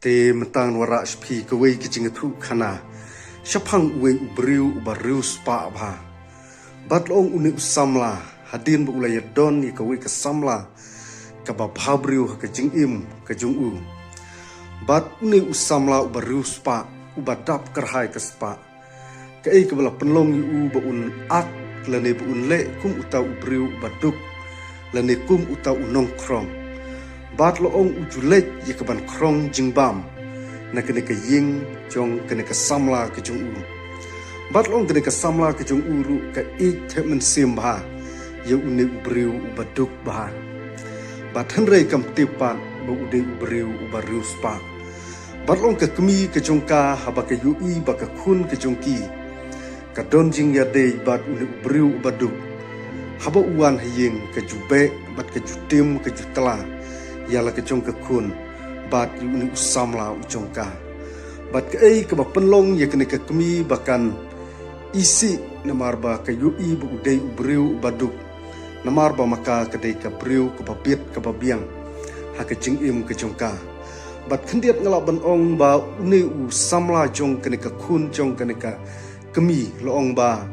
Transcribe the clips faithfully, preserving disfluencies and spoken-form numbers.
Te mynta ngan wanrah sha phi kawei ka jingïathuhkhana shaphang uwei u briew uba riewspah bha. Bad la ong une u samla, hadien ba u la ïadon ïa kawei ka samla kaba bhabriew ha ka jingim ka jong u. Bad une u samla uba riewspah, uba dap kyrhai ka spah, kaei kaba la pynlong ïa u ba un ak lane ba un leh kum uta u briew uba duk, lane kum uta u nongkhrong. Bad la ong u ju leit ïa kaban khrong jingbam na kane ka ïing jong kane ka samla ka jong u. Bad la ong kane ka samla ka jong u ruh ka ïeit thep mynsiem bha ïa une u briew uba duk bha. Bad hynrei kam tip pat ba u dei u briew uba riewspah. Bad la ong ka kmie ka jong ka, haba ka ïohi ba ka khun ka jong ki ka don jingïadei bad une u briew uba duk, haba u wan ha ïing ka ju beh bad ka ju tim ka ju tla ïa la ka jong ka khun bad ïa une u samla u jong ka. Bad kaei kaba pynlong ïa kane ka kmie ba kan isih, namar ba ka ïohi ba u dei u briew uba duk, namar ba ma ka ka dei ka briew kaba bit kaba biang ha ka jingim ka jong ka. Bad khyndiat nga lah ban ong ba une u samla jong kane ka khun jong kane ka kmie, la ong ba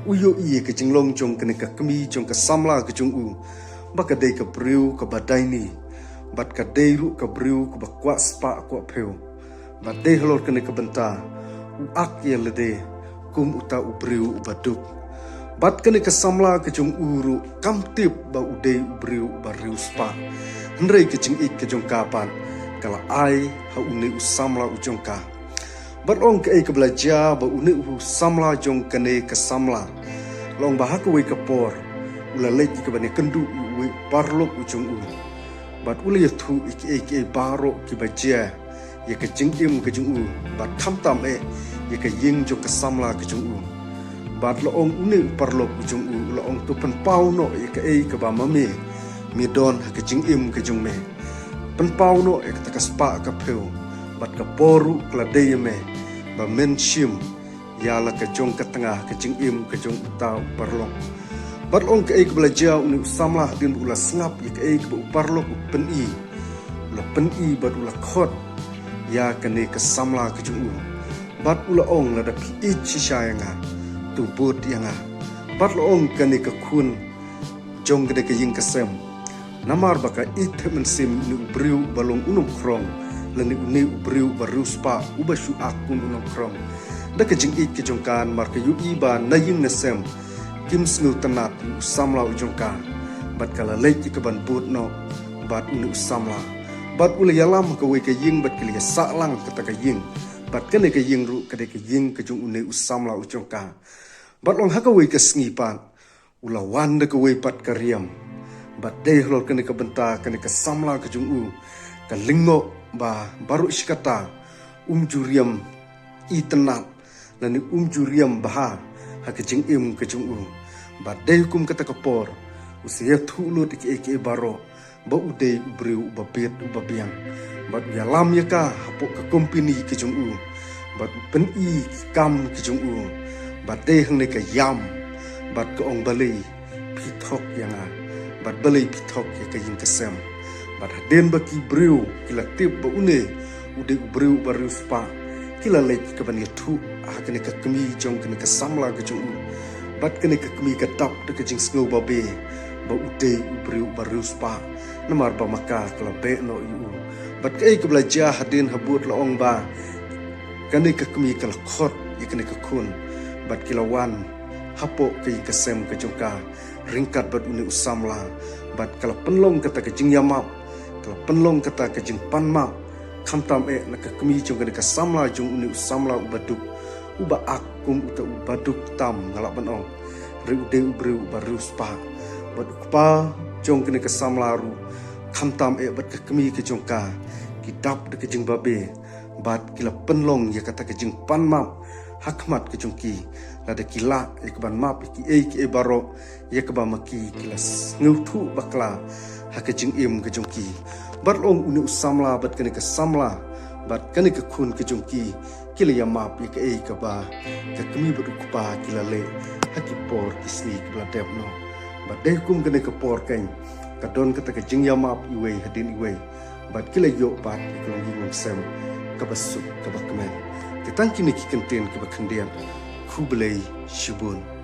u ïohi ïa ka jinglong jong kane ka kmie jong ka samla ka jong u ba ka dei ka briew kaba daini, bad ka dei ruh ka briew kaba kwah spah kwah phew. Bad dei halor kane ka bynta u ak ïa lade kum uta u briew uba duk. Bad kane ka samla ka jong u ruh kam tip ba u dei u briew uba riewspah. Hynrei ka jingïeit ka jong ka pat ka la ai ha une u samla u jong ka. Bad la ong kaei kaba la jia ba une u samla jong kane ka samla, la ong ba ha kawei ka por u la leit ïa kaban ïakynduh ïa uwei u paralok u jong u. Bad u la ïathuh ïa kiei kiei baroh kiba jia ïa ka jingim ka jong u, bad khamtam eh ïa ka ïing jong ka samla ka jong u. Bad la ong une u paralok u jong u, la ong, to pynpaw noh ïa kaei kaba ma me me don ha ka jingim ka jong me. Pynpaw noh ïa kata ka spah ka phew, bad ka por ruh ka la dei ïa me ba men shim ïa la ka jong ka tnga ha ka jingim ka jong uta u paralok. Bad la ong kaei kaba la jia une u samla, hadien ba u la sngap ïa kaei kaba u paralok u pyni, u la pyni bad u la khot ïa kane ka samla ka jong u. Bad u la ong, lada phi ïeit shisha ïa nga, to bud ïa nga. Bad la ong kane ka khun jong kane ka ïing ka sem, namar ba ka ïeit thep mynsiem ïa une u briew uba long u nongkhrong, lane une u briew uba riewspah uba shu ak kum u nongkhrong, da ka jingïeit ka jong ka, namar ka ïohi ba na ïing na sem kim sngewtynnat ïa u samla u jong ka, bad ka la leit ïa kaban bud noh bad une u samla. Bad u la ïalam ha kawei ka ïing bad ki la ïasah lang kata ka ïing. Bad kane ka ïing ruh ka dei ka ïing ka jong une u samla u jong ka. Bad la ong ha kawei ka sngi pat u la wan da kawei pat ka riam. Bad dei halor kane ka bynta kane ka samla ka jong u ka lyngngoh ba baroh shi katta um ju riam itynnat, lane um ju riam bha ha ka jingim ka jong u. Bad dei kum kata ka por u sa ïathuh lut ïa kiei kiei baroh ba u dei u briew uba bit uba biang. Bad u ïalam ïa ka hapoh ka kompeni ka jong u, bad u pyni ki kam ki jong u. Bad dei hangne ka ïam, bad ka ong, balei phi thok ïa nga, bad balei phi thok ïa ka ïing ka sem? Bad hadien ba ki briew ki la tip ba une u dei u briew uba riewspah, ki la leit kaban ïathuh ha kane ka kmie jong kane ka samla ka jong u. Bad kane ka kmie ka dap da ka jingsngew babe ba u dei u briew uba riewspah, namar ba ma ka ka la beh noh ïa u. Bad kaei kaba la jia hadien habud, la ong ba kane ka kmie ka la khot ïa kane ka khun, bad ki la wan hapoh ka ïing ka sem ka jong ka ryngkat bad une u samla. Bad ka la pynlong kata ka jingïamap, ka la pynlong kata ka jingpan map, khamtam eh na ka kmie jong kane ka samla jong une u samla uba duk, uba ak kum uta uba duk tam, nga lah ban ong. Hynrei u dei u briew uba riewspah. Bad u kpa jong kane ka samla ruh, khamtam eh bad ka kmie ka jong ka, ki dap da ka jingbabe, bad ki la pynlong ïa kata ka jingpan map ha khmat ka jong ki, lada ki lah ïa kaban map ïa kiei kiei baroh ïa kaba ma ki ki la sngewthuh bakla ha ka jingim ka jong ki. Bad la ong une u samla bad kane ka samla bad kane ka khun ka jong ki, ki la ïamap ïa kaei kaba ka kmie bad u kpa ki la leh ha ki por ki sngi kiba la dep noh. Bad dei kum kane ka por keiñ ka don kata ka jingïamap iwei hadien iwei. Bad ki la ïoh pat ïa ka longïing longsem kaba suk kaba kmen. Te tang kine ki kyntien kiba khyndiat. Khublei shibun.